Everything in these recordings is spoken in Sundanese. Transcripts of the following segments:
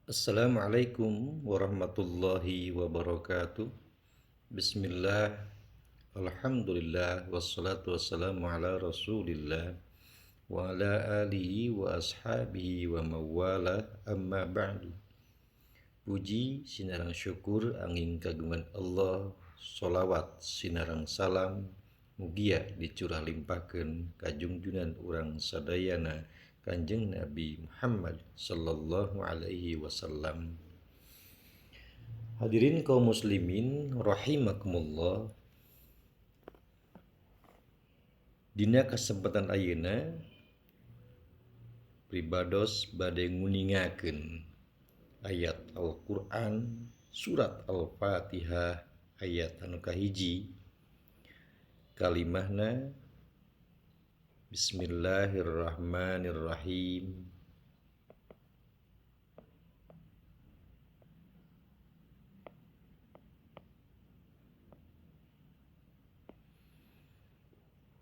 Assalamualaikum warahmatullahi wabarakatuh. Bismillah, alhamdulillah, wassalatu wassalamu ala rasulillah wa ala alihi wa ashabihi wa mawala, amma ba'du. Puji sinarang syukur angin kagungan Allah, sholawat sinarang salam mugia dicurah limpahkeun ka junjunan urang sadayana Kanjeng Nabi Muhammad sallallahu alaihi wasallam. Hadirin kaum muslimin rahimakumullah. Dina kesempatan ayeuna pribados bade nguningakeun ayat Al-Qur'an surat Al-Fatihah ayat anu kahiji, kalimahna Bismillahirrahmanirrahim.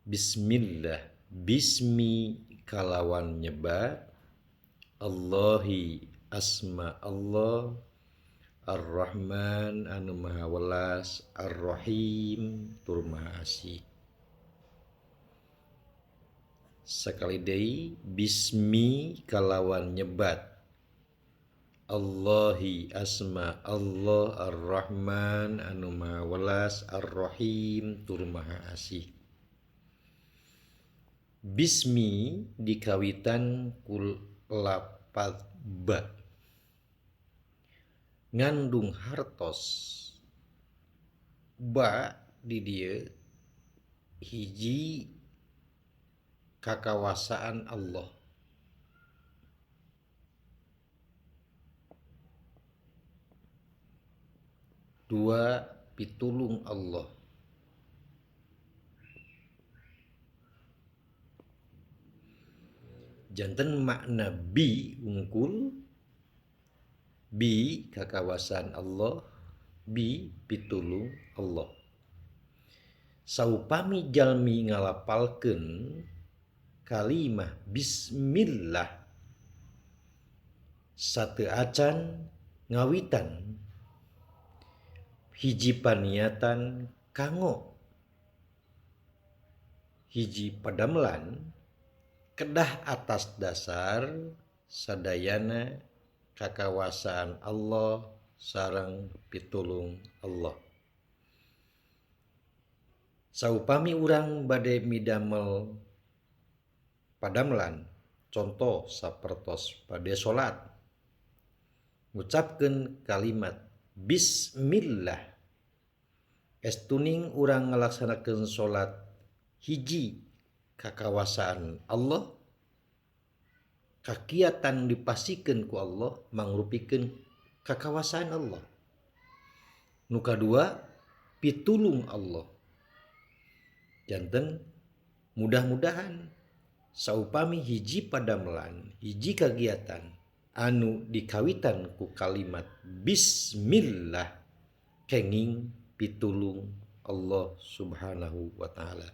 Bismillah, bismi kalawan nyebat Allahi asma Allah, Ar-Rahman anu maha welas, Ar-Rahim tur maha asih. Sakali deui bismi kalawan nyebat Allahi asma Allah, Ar-Rahman anu maha welas, Ar-Rahim tur maha asih. Bismi dikawitan ku lapad ba ngandung hartos ba di dieu hiji kakawasaan Allah. Dua, pitulung Allah. Janten makna bi ungkul, bi kakawasaan Allah, bi pitulung Allah. Saupami jalmi ngalapalkeun kalimah bismillah sateu acan ngawitan hiji paniatan kanggo hiji padamelan kedah atas dasar sadayana kakawasaan Allah sareng pitulung Allah. Saupami urang bade midamel padamelan, contoh sapertos bade salat, ngucapkeun kalimat bismillah, estuning urang ngalaksanakeun salat hiji kakawasaan Allah, kakiatan dipasikeun ku Allah mangrupikeun kakawasaan Allah. Nu kadua pitulung Allah. Janten mudah-mudahan saupami hiji padamelan, hiji kagiatan anu dikawitan ku kalimat bismillah kenging pitulung Allah Subhanahu wa taala.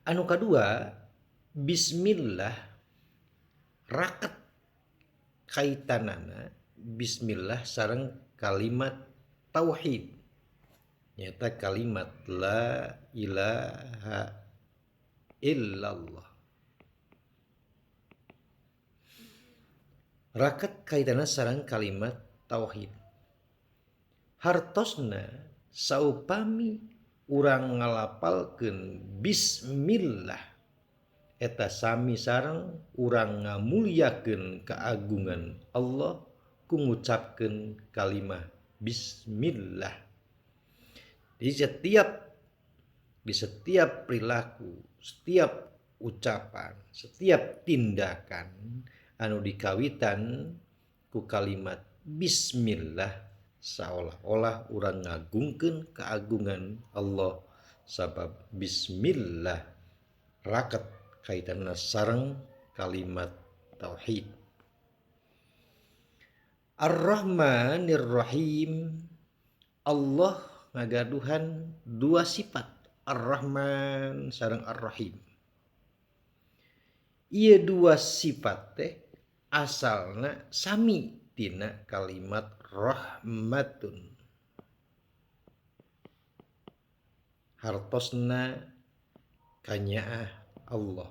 Anu kadua, bismillah raket kaitanana bismillah sareng kalimat tauhid, nyata kalimat la ilaha illallah. Raket kaitanna sareng kalimat tauhid. Hartosna saupami urang ngalapalkeun bismillah eta sami sareng urang ngamulyakeun keagungan Allah ku ngucapkeun kalimah bismillah. Di setiap perilaku, setiap ucapan, setiap tindakan anu dikawitan ku kalimat bismillah seolah-olah urang ngagungkeun keagungan Allah, sabab bismillah raket kaitanna sareng kalimat tauhid. Ar-Rahmanir-Rahim, Allah ngagaduhan dua sifat, Ar-Rahman sareng Ar-Rahim. Ieu dua sifat teh Asalna sami tina kalimat rahmatun. Hartosna kanyaah Allah.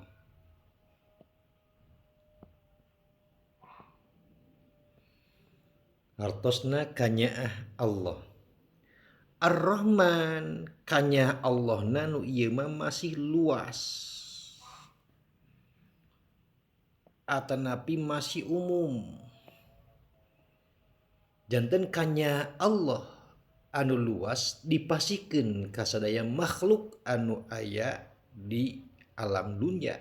Hartosna kanyaah Allah. Ar-Rahman kanya Allah nu ieu mah masih luas. Atanapi masih umum. Janten kanya Allah anu luas dipasikeun ka sadaya makhluk anu aya di alam dunia.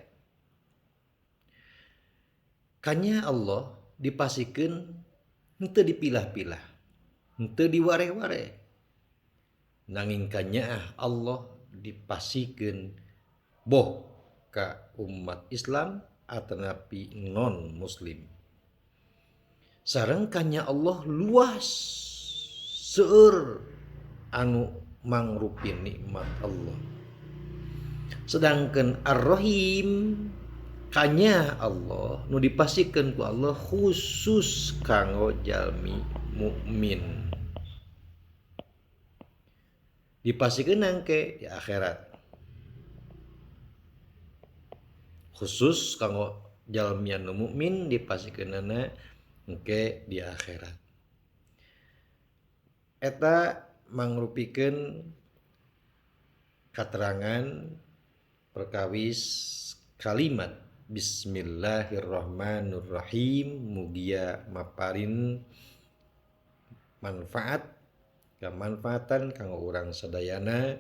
Kanya Allah dipasikeun henteu dipilah-pilah, henteu diwareh-wareh. Nanging kanyaah Allah dipasikeun boh ka umat Islam atanapi non muslim. Sareng kanya Allah luas seueur anu mangrupi nikmat Allah. Sedangkan Ar-Rahim kanya Allah nu dipasikeun ku Allah khusus kanggo jalmi mukmin. Dipasikeun nangke di akhirat. Khusus kanggo jalmi anu mukmin dipasikeunana engke di akhirat. Eta mangrupikeun katerangan perkawis kalimat Bismillahirrahmanirrahim mugia maparin manfaat kemanfaatan kanggo urang sadayana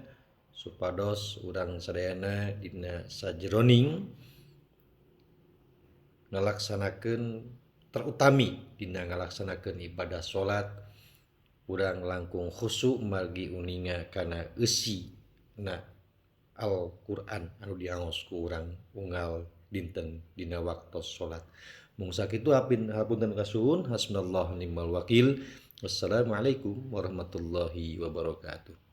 supados urang sadayana dina sajroning ngalaksanakeun terutami dina ngalaksanakeun ibadah salat urang langkung khusyuk margi uninga kana eusi na Al-Qur'an anu diangos ku urang unggal dinten dina waktu salat. Mung sakitu hapunten kasuhun, hasbunallahu ni'mal wakil. Wassalamualaikum warahmatullahi wabarakatuh.